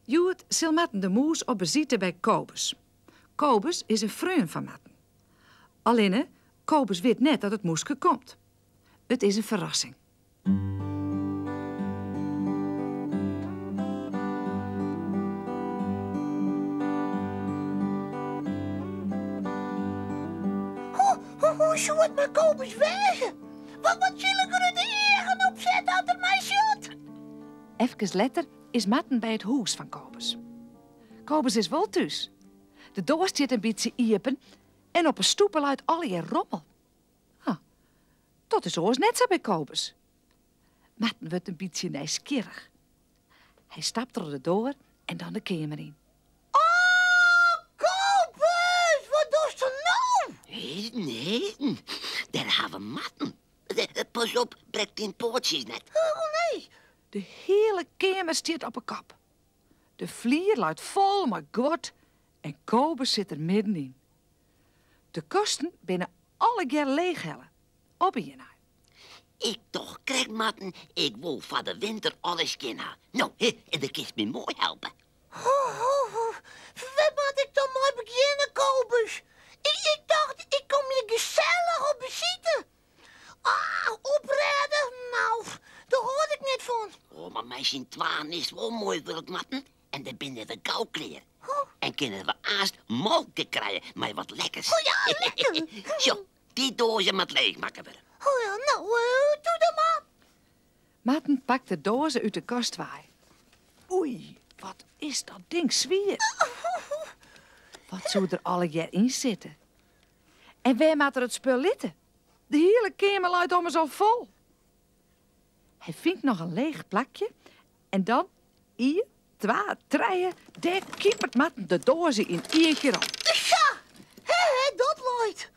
Hjoed sil Marten de Mûs op besite by Kobus. Kobus is in freon fan Marten. Allinne, Kobus wit net dat it mûske komt. It is in ferrassing. Hoe soe it mei Kobus wêze? Wat wat sil er grutte eagen opsette as er my sjocht? Efkes letter is Marten by it hûs fan Kobus. Kobus is wol thús. De doar stiet in bytsje iepen en op 'e stoepe leit allegear rommel. Ah, dat is oars net sa by Kobus. Marten wurdt in bytsje nijsgjirrich. Hy stapt troch de doar en dan de keamer yn. Oh, Kobus, wat dochst no? Heden, heden, dêr ha we Marten. Pas op, brek dyn poatsjes net. Oh nee. De hiele keamer stiet op 'e kop. De flier leit fol mei guod en Kobus sit der middenyn. De kasten binne allegear leechhelle, op ien nei. Ik tocht krekt, Marten, ik wol foar de winter alles skjin ha. No, en do kinst my moai helpe. Ho, ho, ho. Wêr moat ik dan mei begjinne, Kobus? Ik tocht, ik kom hjir gesellich op besite. Ah, oprêde? Nou, dêr hâld ik net fan. Oh, mar mei syn twaen is it wol moai wurk, Marten. En dan binne we gau klear. En kinne we aanst molke krije mei wat lekkers. Oh ja, lekker. Sjoch, dy doaze moat leechmakke wurde. Oh ja, nou, doe dan mar. Marten pakt de doaze út de kast wei. Oei, wat is dat ding swier. Wat soe der allegear yn sitte? En wêr moat er it spul litte? De hiele keamer leit ommers al fol. Hy fynt noch in leech plakje en dan ien, twa, trije, dêr kipert Marten de doaze yn ien kear om. Sa, hè, hè, dat leit.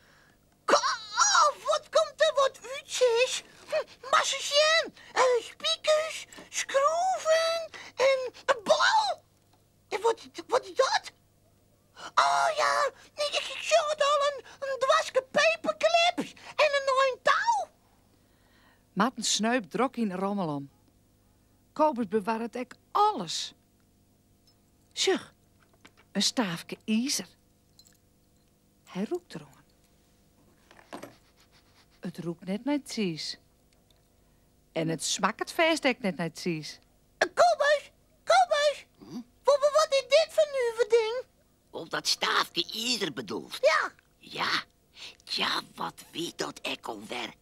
Oh, wat komt der wat út, sis. Moatst ris sjen. Spikers, skroeven en in bal. En wat, wat is dat? Oh ja, ik sjoch it al, in doaske paperclips en in ein tou. Marten sneupt drok yn 'e rommel om. Kobus bewarret ek alles. Sjoch, in staafke izer. Hy rûkt deroan. It rûkt net nei tsiis. En it smakket fêst ek net nei tsiis. Kobus, Kobus, wat is dit foar nuver ding? Oh, dat staafke izer bedoelst? Ja. Ja, tja, wat wie dat ek alwer?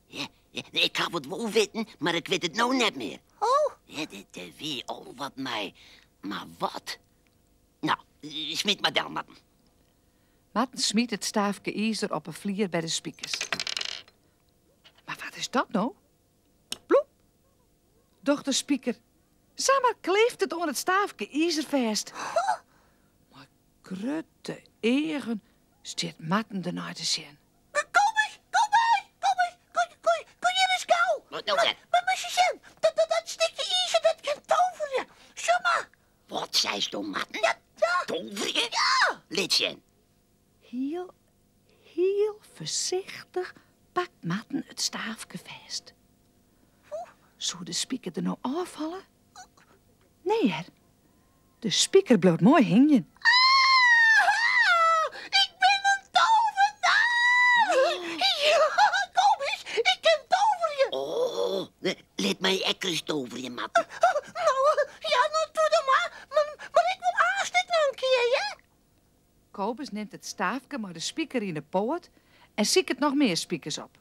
Ja, ja, ik haw it wol witten, mar ik wit it no net mear. Oh. Ja, dit wie al wat mei, mar wat? Nou, smyt mar del, Marten. Marten smyt it staafke izer op 'e flier by de spikers. Mar wat is dat no? Ploep! Docht de spiker. Samar kleeft it oan it staafke izer fêst. Mei grutte eagen stiet Marten dernei te sjen. Kobus, Kobus, Kobus, kom, kom, kom hjir ris gau. Wat no wer? Mar moatst sjen, dat, dat, dat stikje izer dat kin toverje. Sjoch mar. Wat seisto, Marten? Ja, ja. Toverje? Ja. Lit sjen. Hiel, hiel foarsichtich pakt Marten it staafke fêst. Soe de spiker der no ôffalle? Nee hear, de spiker bliuwt moai hingjen. Ah, ik bin in tovenaar! Ja, Kobus, ik kin toverje. Oh, lit my ek ris toverje, Marten. No, ja, no doe dan mar. Mar ik wol aanst ek noch in kear, hear. Kobus nimt it staafke mei de spiker yn 'e poat en siket noch mear spikers op.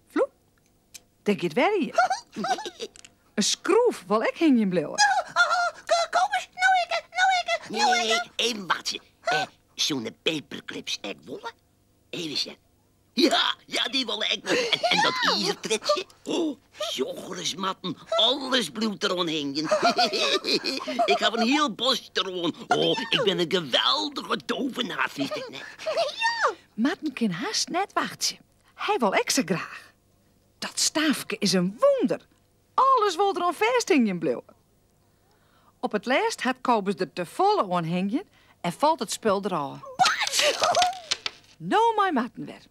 Floep, dêr giet wer ien. In skroef wol ek hingjen bliuwe. Kobus, no ikke, no ikke, no Nee, ikke. even wachtsje. Soene paperclips ek wolle? Even sjen. Ja, ja, dy wolle ek wol. En dat izertriedsje? Oh, sjoch ris, Marten, alles bliuwt deroan hingjen. Ik haw in hiel bosk deroan. Oh, ik bin in geweldige tovenaar, fynst ek net? Ja. Marten kin hast net wachtsje. Hy wol ek sa graach. Dat staafke is in wûnder. Alles wol deroan fêsthingjen bliuwe. Op it lêst hat Kobus der te folle oan hingjen en falt it spul derôf. No mei Marten wer.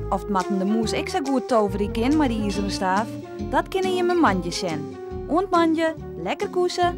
Oft Marten de Mûs ek sa goed toverje kin mei de izeren staaf, dat kinne jimme moandei sjen. Oant moandei, lekker koese!